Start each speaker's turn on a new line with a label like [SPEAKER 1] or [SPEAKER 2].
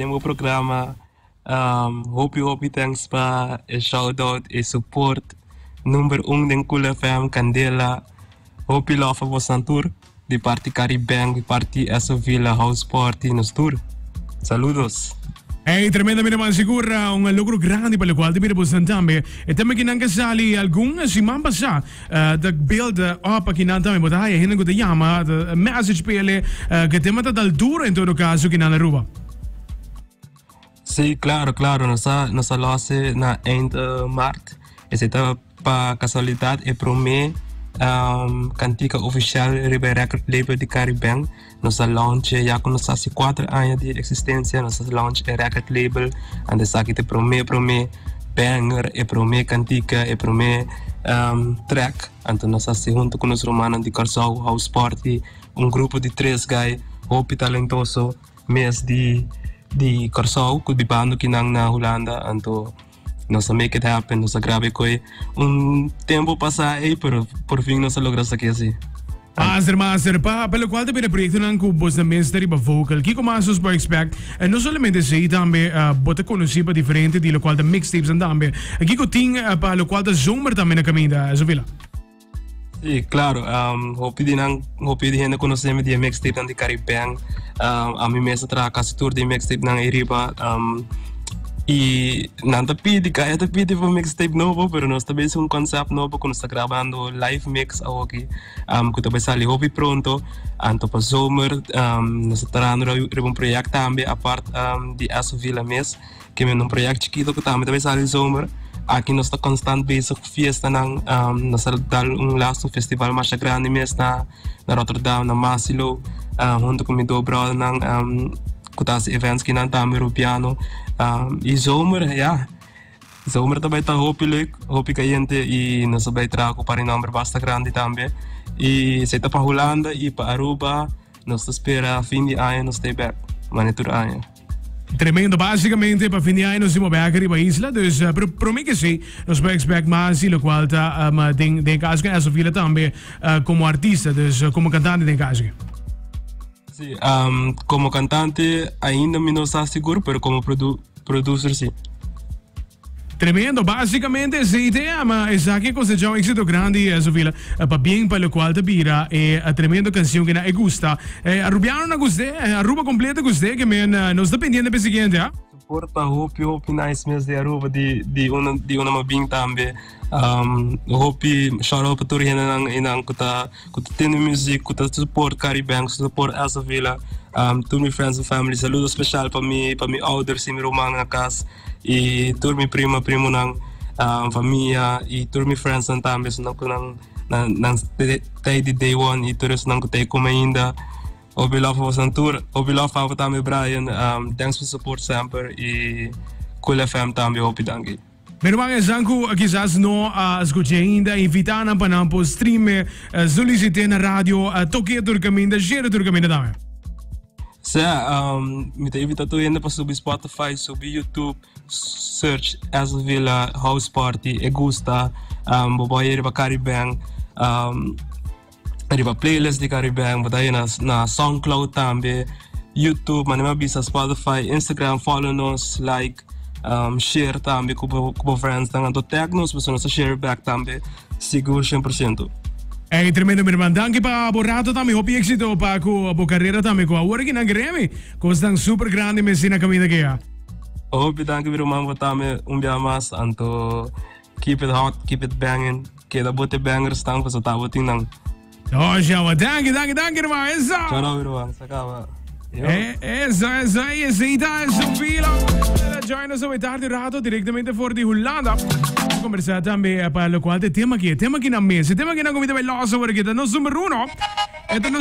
[SPEAKER 1] Den bo programa. Um, hopi hopi thanks pa e shout out e support. Number 1 den Cool FM, Candela. Hopi love pa bosan tur. Di parti Caribbean, di parti Esso Villa, House Party, nos tur. Saludos.
[SPEAKER 2] Hey, tremendo mira man sigur un logro grandi pa locual te mira bosan tambe. E tema ki nan ka sali algun siman pasa ta build up aki nan tambe. Bo ta haya hende ku ta yama, ta message pele ke tema ta dal duro en todo caso ki nan Aruba.
[SPEAKER 1] Sí, claro, claro. Nos a, nos a lose na eind maart. Esei ta pa casualidad e prome um, cantica oficial riba e record label di Caribbean. Nos a launch ya cu nos haci 4 aña di existencia, nos a launch e record label. Anto esaki ta e prome, prome banger, e prome cantica, e prome um, track. Anto nos haci hunto cu nos rumannan di Kòrsou, House Party, un grupo di tres guy hopi talentoso. Mes di di Kòrsou ku bibando kinan na Hulanda anto nos a make it happen nos a graba e koi un tempu pasá ei pero por fin nos a logra esaki asi.
[SPEAKER 2] Master master pa pa lokual ta bira proyektonan ku bos ta mes ta riba vocal kiko mas nos por expect no solamente esei tambe bo ta konosí pa diferente di lokual ta mixtapes nan tambe kiko tin pa lokual ta zomer tambe na kaminda Sofila?
[SPEAKER 1] Sí, claro. Um, hopi di nan, hopi di hende conoce mi di e mixtape nan di Caribbean. Um, a mi mes a traha casi tur di mixtape nan ariba. Um, y nan ta pidi, kaya ta pidi pa mixtape nobo, pero nos ta bezig un concept nobo ku nos ta grabando live mix awoki, um, ku ta bai sali hopi pronto. Anto pa zomer, um, nos ta trahando riba un project tambe apart um, di Aso Villa mes. Ke men un project chikito ku tambe ta bai sali zomer. Aki nos ta konstant bezig ku fiestanan. Um, nos a dal un laatste festival masha grandi mes na, na Rotterdam, na Masilo, uh, hunto ku mi do brothernan um, ku ta hasi events kinan tambe Rubiano. Um, i zomer, ja, zomer ta bai ta hopi leuk, hopi kayente i nos a bai traha ku par di nomber basta grandi tambe. I esei ta pa Hulanda i pa Aruba nos ta spera fin di aña nos ta e bek, mane tur aña.
[SPEAKER 2] Tremendo, basicamente pa fin di aña nos tin bek riba isla, dus pero prome ke si nos por expect mas y locual ta um, den den caso ke Esofila tambe uh, como artista, dus uh, como cantante den caso ke.
[SPEAKER 1] Sí, um, como cantante ainda mi no sa sigur, pero como produ producer sí.
[SPEAKER 2] Tremendo, basicamente esey ta e ama esaki a cosecha un exito grandi Sofila, pabien pa locual ta bira e tremendo cancion que na e gusta. E Arubiano na gust'e, Aruba completo gust'e, ke men nos ta pendiente pa e siguiente ha.
[SPEAKER 1] Support ta hopi hopi nice mes di Aruba di di unda di unda mi a bin tambe. Hopi shout out pa tur hendenan einan ku ta ku ta tende music ku ta support Caribbean ku ta support Elsa Villa. Tur mi friends and family saludo special pa mi pa mi ouders y mi ruman na cas. Y tur mi prima, primonan, famia y tur mi friendsnan tambe, esunnan cu nan nan tey di day one y tur esunnan cu tey como ainda. Hopi love pa bosonan tur. Hopi love pa abo tambe Brian. Thanks pa support semper y Cool FM tambe hopi danki.
[SPEAKER 2] Mi ruman esan cu kisas no a scucha ainda, invita nan pa nan por stream e, solicite na radio, toke tur caminda, share tur caminda tambe.
[SPEAKER 1] Sea, mi ta invita tur hende pa subi Spotify, subi YouTube, search Aston Villa House Party, e gusta, bo por haya riba Caribbean, riba playlist di Caribbean, bo ta haya na na Soundcloud tambe, YouTube, manera mi a bisa Spotify, Instagram, follow nos, like, share tambe ku bo ku bo friendsnan, anto tag nos pasobra nos ta share back tambe. Sigur shen por shento.
[SPEAKER 2] Ey tremendo mi herman danki pa bo rato tambe hopi exito pa cu bo carera tambe cu awor aki nan Grammy cosnan super grandi mester na caminda ke ya.
[SPEAKER 1] Hopi danki mi ruman bo tambe un bia mas anto keep it hot keep it banging keda bote bangers tan pasobra ta bo tin nan.
[SPEAKER 2] No shawa danki danki danki herman esa.
[SPEAKER 1] Chao mi ruman sa caba.
[SPEAKER 2] Yo. Eh, esa esa y esey ta Sofila. Join nos hoy tarde rato directamente for di Hulanda. Conversa tambe pa locual te tema aki. Tema aki na mesa. Tema aki na comida bay los awor aki. Ta nos number uno. Eta nos.